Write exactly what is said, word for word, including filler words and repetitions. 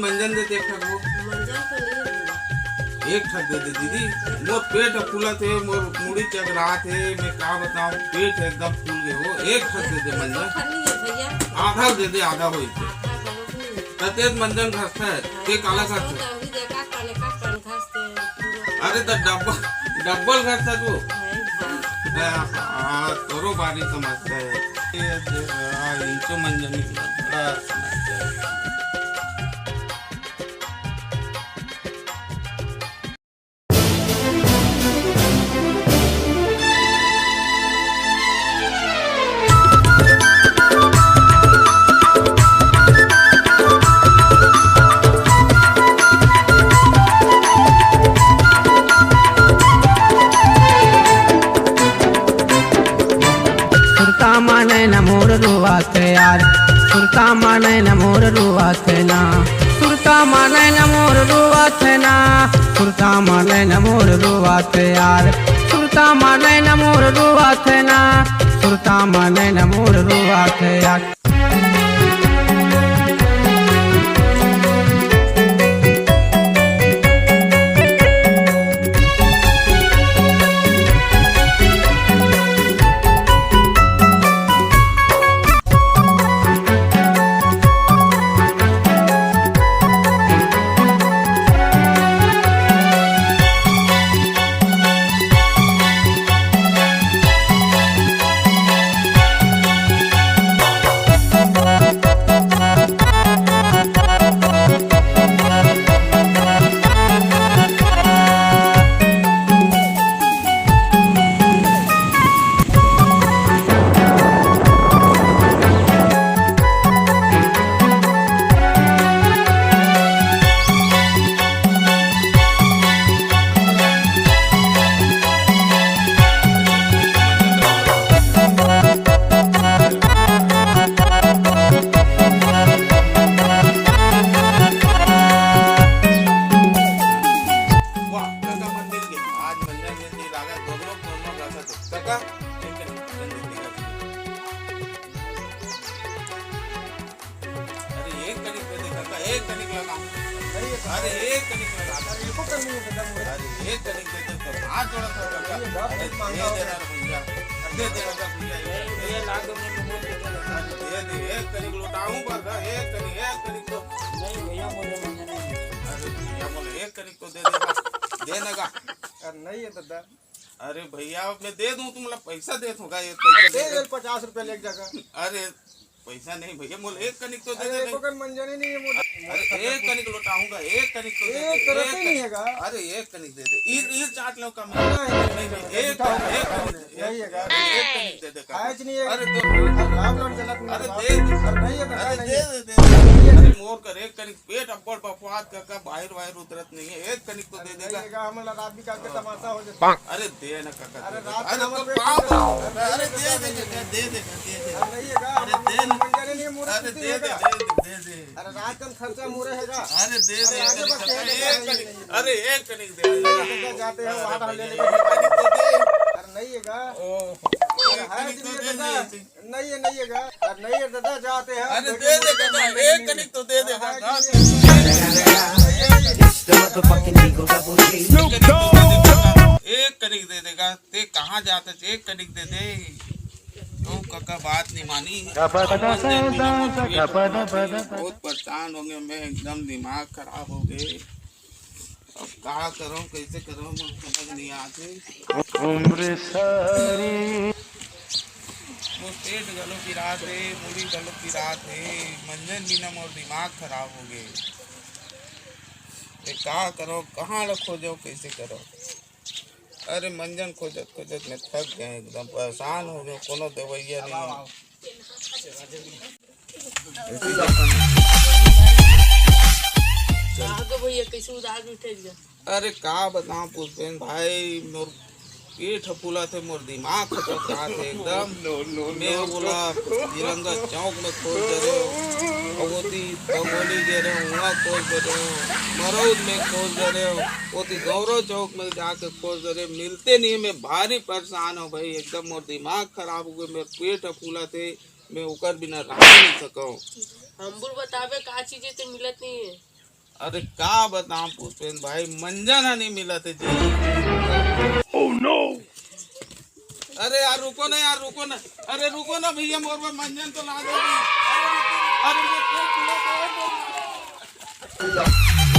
मंजन दे दे एक ठक वो। मंजन तो नहीं है भैया। एक ठक दे दे दीदी, मोर पेट ह फूलत हे, मोर मुड़ी चकरात हे, मैं का बताऊं, पेट एकदम फूल गए वो। एक ठक दे दे मंजन। खाली है भैया। आधा दे दे, आधा होई। आधा घलो नहीं है। त तेज मंजन घसता है, हाँ, के काला घसता है। तो अभी देखा कने का कन घसते हैं। अरे त डब्बल, डब्बल घसता तू। हाँ, हाँ। हाँ, हाँ, तोरो बारी समझता है। ये दे, हाँ, इनको मंजन नहीं लगता, समझता है। सुरता माने न मोर रुआत यार, सुरता माने न मोर रुआत ना, सुरता माने न मोर रुआत ना, सुरता माने न मोर रुआत यार, सुरता माने न मोर रुआत ना, सुरता माने न मोर रुआत यार। वाह, गंगा मंदिर के आज मंजन जैसी लागत, दोनों, दोनों का सच। काका, एक कनिक, एक कनिक लगा। अरे, एक कनिक दे दे, काका, एक कनिक लगा। नहीं, ये तो अरे, एक कनिक लगा। अरे, एको कनिक नहीं है, दादा, मुझे। अरे, एक कनिक दे दे, तो हाथ जोड़ा था, काका। ये बात अरे, मत मांगा दे दे होगा। यार भैया। अरे, दे दे, काका, भैया, ये। ये लाख में मुझे दे दे। अरे, दे दे, एक कनिक लौटाऊं पर, एक कनिक, एक कनिक तो। नहीं, भैया, मुझे मंजन नहीं है। अरे, भैया, बोले, एक कनिक तो दे देगा, दे देगा। अरे, नहीं है, दादा। अरे भैया, मैं दे दूं, तुम लोग पैसा दे दूंगा, ये पैसा अरे दे दे। पचास रुपया लेके जाकर। अरे पैसा नहीं भैया, मोल एक कनिक तो दे अरे दे। एको कन मंजन ही नहीं है, मोल। अरे एक कनिक लौटाऊंगा, एक कनिक तो दे दे, एक तरफ ही नहीं है का? अरे एक कनिक दे दे, ईर, ईर चाट लो कम। नहीं, नहीं, नहीं, नहीं, एक, एक कनिक, नहीं है का? अरे एक कनिक दे दे का? आज नहीं है। अरे तो, अरे दे दे, अरे नहीं है का? अरे दे दे, दे दे। अरे मोर कर एक कनिक पेट अब्बड़ बफवात काका, बाहिर वाहिर उतरत नहीं है, एक कनिक तो दे देगा। नहीं, हमन ला रात बिकाल के तमाशा हो जाता। अरे दे ना काका, अरे दे दे। रात अरे तो पाँव, अरे दे दे, दे दे, दे दे, दे दे। अरे नहीं है का? अरे दे ना। अरे दे दे, दे दे, दे दे। अरे रात का खर्चा मोरे है का? अरे दे दे, अरे एक कनिक, अरे एक कनिक दे दे। जाते हैं, वहाँ एक कनिक तो दे। अरे नहीं है का? ओ, एक कनिक तो दे दे। नहीं है, नहीं है का? अरे नहीं है दादा, जाते हैं। अरे दे दे दादा, एक कनिक तो दे दे दादा। एक कनिक दे देगा, ते कहाँ जाता है? एक कनिक दे दे। तो काका बात नहीं मानी। बहुत परेशान हो गया मैं, एकदम दिमाग खराब हो गए। अब का करो, कैसे करो, मोर समझ नहीं आते। उम्र सारी। मोर पेट घलो पिरात हे, मुड़ी घलो पिरात हे, मंजन बिना मोर दिमाग खराब हो गए। ए, का करो, कहाँ ला खोजो, कैसे करो? अरे मंजन खोजत खोजत मैं थक गए, एकदम परेशान हो गए, कोनो दवैया नहीं। कहाँ के भैया, कैसे उदास बैठे एकदम? अरे का बताऊं पुष्पेन भाई, मोर पेट ह फूलत हे, मोर दिमाग ह चकरात हे एकदम। मैं ओला तिरंगा चौक में खोज डरेंव, अउ ओती बंगोली गे रहेंव, उहाँ खोज डरेंव, मरौद में खोज डरेंव, ओती गौरव चौक में जाके खोज डरेंव, मिलते नहीं। मैं भारी परेशान हूँ भाई, एकदम मोर दिमाग खराब हो गए, मोर पेट ह फूलत हे, मैं ओकर बिना रह नहीं सकंव। हम बोल बताबे का चीज हे ते मिलत नहीं है। अरे का बताऊं पुष्पेंद्र भाई, मंजन ह नहीं मिलत हे जी। अरे यार रुको ना यार, रुको ना। अरे रुको ना भैया, मोर बर मंजन तो ला दो जी। अरे रुको, अरे रुको, रुको, रुको।